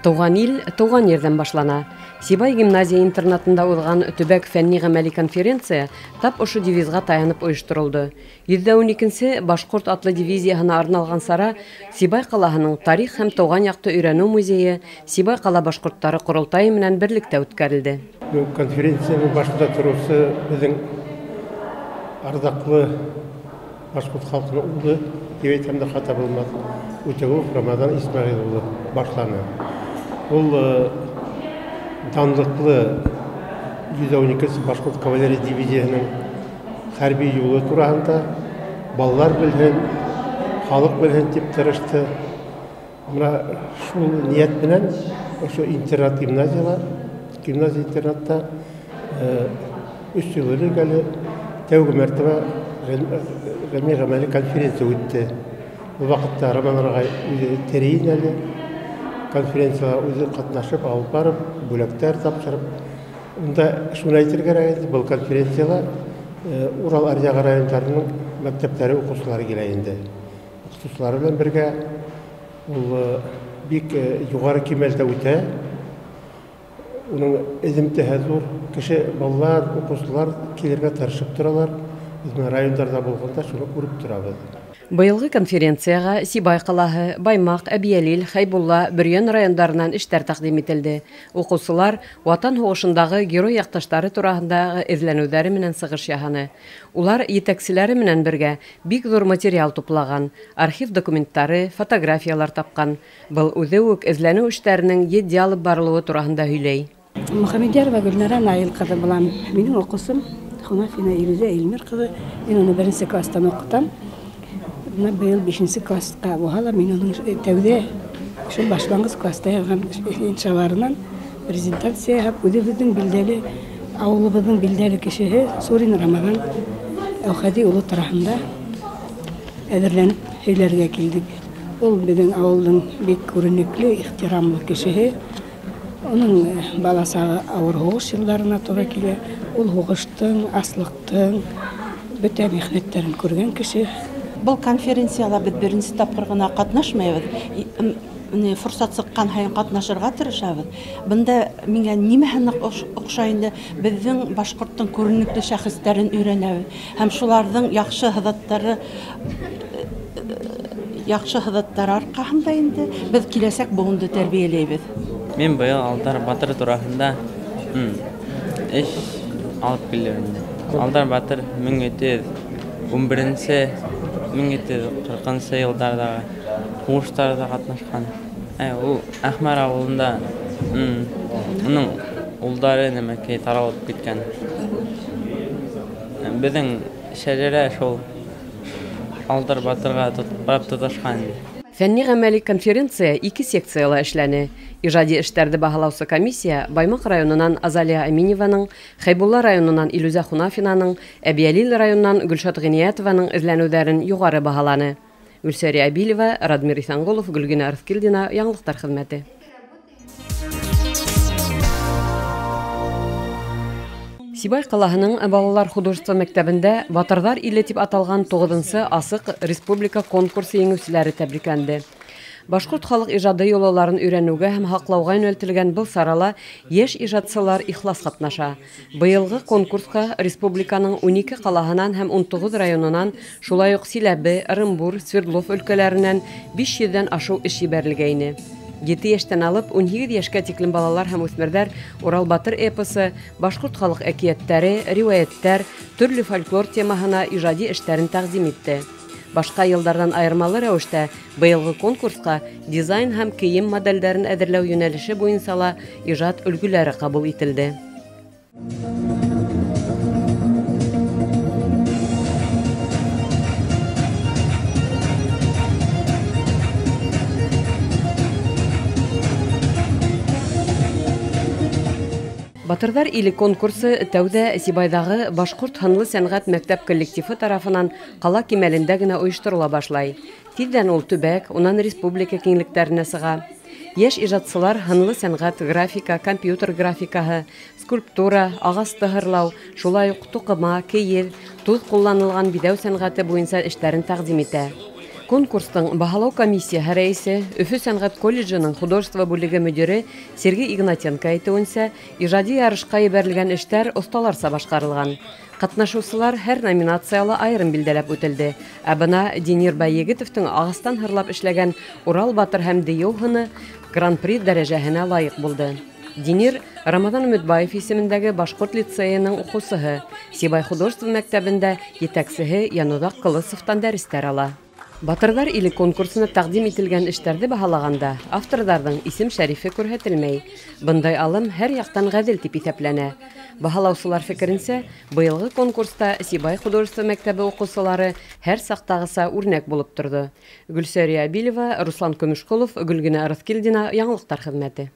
Тыуған ил тыуған ерҙән башлана. Сибай гимназия интернатында уҙған төбәк фәнни-ғәмәли конференция тап ошо девизға таянып ойошторолдо. 112-нсе башҡорт атлы дивизияһына арналған сара Сибай ҡалаһының тарих һәм тыуған яҡты өйрәнеү музейы Сибай ҡала башҡорттары ҡоролтайы менән берлектә үткәрелде. Конференцияның башында тороусы беҙҙең арҙаҡлы башҡорт халҡының улы тип әйтһәм дә хата булмаҫ, Үтәгүлов Рамаҙан Исмәғил улы башланы. Ул данлыҡлы 112-нсе башҡорт кавалерия дивизияһының хәрби юлы тураһында балалар белһен, халыҡ белһен тип тырышты. Бына шул ниәт менән ошо интернат гимназияла, гимназия интернатта 3 йыл элек әле тәүге мәртәбә ғилми-ғәмәли конференция үтте. Ул ваҡытта Рамаҙан ағай үҙе тере ине әле. Конференцияға үҙе ҡатнашып, алып барып, бүләктәр тапшырып. Унда шуны әйтергә кәрәк инде, был конференцияла Урал аръяғы райондарының мәктәптәре уҡыусылары килә инде. Уҡытыусылары менән бергә ул бик юғары кимәлдә үтә. Уның эҙемтәһе ҙур. Кеше, балалар, уҡыусылар килергә тырышып торалар. Беҙ бына райондарҙа булғанда шуны күреп торабыҙ. Быйылғы конференцияға Сибай ҡалаһы, Баймаҡ, Әбйәлил, Хәйбулла, Бөрйән райондарынан эштәр тәҡдим ителде. Уҡыусылар Ватан һуғышындағы герой яҡташтары тураһындағы эҙләнеүҙәре менән сығыш яһаны. Улар етәкселәре менән бергә бик ҙур материал туплаған, архив документтары, фотографиялар тапҡан. Был үҙе үк эҙләнеү эштәренең етди алып барылыуы тураһында һөйләй. Мөхәммәдйәрова Гөлнара Наил ҡыҙы булам. Минең уҡыусым Хунафина Илүзә Илмир ҡыҙы. Мин уны беренсе кластан уҡытам. Бына быйыл бишенсе класҡа булһа ла, мин уның тәүҙә шул башланғыс класта яҙған иншаларынан презентация яһап, үҙебеҙҙең билдәле, ауылыбыҙҙың билдәле кешеһе Сурин Рамаҙан Әүхәҙи улы тураһында әҙерләнеп һөйләргә килдек. Ул беҙҙең ауылдың бик күренекле, ихтирамлы кешеһе. Уның бала сағы ауыр һуғыш йылдарына тура килә. Ул һуғыштың, аслыҡтың бөтә михнәттәрен күргән кеше. Был конференцияла беҙ беренсе тапҡыр ғына ҡатнашмайбыҙ. Форсат сыҡҡан һайын ҡатнашырға тырышабыҙ. Бында миңә нимәһе ныҡ оҡшай инде, беҙҙең башҡорттоң күренекле шәхестәрен өйрәнәбеҙ һәм шуларҙың яҡшы һыҙаттары арҡаһында инде беҙ киләсәк быуынды тәрбиәләйбеҙ. Мин быйыл Алдар батыр тураһында эш алып килдем инде. Алдар батыр мең ете йөҙ ун беренсе, мең ете йөҙ ҡырҡынсы йылдарҙағы һуғыштарҙа ҡатнашҡан. Ул Әхмәр ауылында, уның улдары нәмәкәй таралып киткән. Беҙҙең шәжәрә шул Алдар батырға барып тоташҡан инде. Фәнни-ғәмәли конференция ике секцияла эшләне. Ижади эштәрҙе баһалаусы комиссия Баймаҡ районынан Азалия Аминеваның, Хәйбулла районынан Илүзә Хунафинаның, Әбйәлил районынан Гөлшат Ғиниәтованың эҙләнеүҙәрен юғары баһаланы. Гөлсәрия Әбилева, Радмир Иҫәнғолов, Гөлгенә Арыҫкилдина, Яңылыҡтар хеҙмәте. Сибай ҡалаһының балалар художество мәктәбендә Батырҙар иле тип аталған 9-нсы асыҡ республика конкурсы еңеүселәре тәбрикләнде. Башҡорт халыҡ ижады йолаларын өйрәнеүгә һәм һаҡлауға йүнәлтелгән был сарала йәш ижадсылар ихлас ҡатнаша. Быйылғы конкурсҡа республиканың 12 ҡалаһынан һәм 19 районынан, шулай уҡ Силәбе, Ырымбур, Свердлов өлкәләренән 500-дән ашыу эш ебәрелгәйне. 7 йәштән алып 18 йәшкә тиклем балалар һәм үҫмерҙәр Урал батыр эпосы, башҡорт халыҡ әкиәттәре, риүәйәттәр, төрлө фольклор темаһына ижади эштәрен тәҡдим итте. Башҡа йылдарҙан айырмалы рәүештә быйылғы конкурсҡа дизайн һәм кейем моделдәрен әҙерләү йүнәлеше буйынса ла ижад өлгөләре ҡабул ителде. Батырҙар иле конкурсы тәүҙә Сибайҙағы Башҡорт һынлы сәнғәт мәктәп коллективы тарафынан ҡала кимәлендә генә ойошторола башлай. Тиҙҙән ул төбәк, унан республика киңлектәренә сыға. Йәш ижадсылар һынлы сәнғәт, графика, компьютер графикаһы, скульптура, ағас тыһырлау, шулай уҡ туҡыма, кейеҙ, туҙ ҡулланылған биҙәү сәнғәте буйынса эштәрен тәҡдим итә. Конкурстың баһалау комиссияһы рәисе, Өфө сәнғәт колледжының художество бүлеге мөдире Сергей Игнатенко әйтеүенсә, ижади ярышҡа ебәрелгән эштәр оҫталарса башҡарылған. Ҡатнашыусылар һәр номинацияла айырым билдәләп үтелде. Ә бына Денир Байегетовтың ағастан һырлап эшләгән Урал батыр һәм Дейеү һыны гран-при дәрәжәһенә лайыҡ булды. Денир Рамаҙан Өмөтбаев исемендәге башҡорт лицейының уҡыусыһы, Сибай художество мәктәбендә етәксеһе Януҙаҡ Ҡылысовтан дәрестәр ала. Батырҙар иле конкурсына тәҡдим ителгән эштәрҙе баһалағанда авторҙарҙың исем-шәрифе күрһәтелмәй. Бындай алым һәр яҡтан ғәҙел тип иҫәпләнә. Баһалаусылар фекеренсә, быйылғы конкурста Сибай художество мәктәбе уҡыусылары һәр саҡтағыса үрнәк булып торҙо. Гөлсәрия Абилева, Руслан Көмөшҡолов, Гөлгенә Арыҫкилдина, Яңылыҡтар хеҙмәте.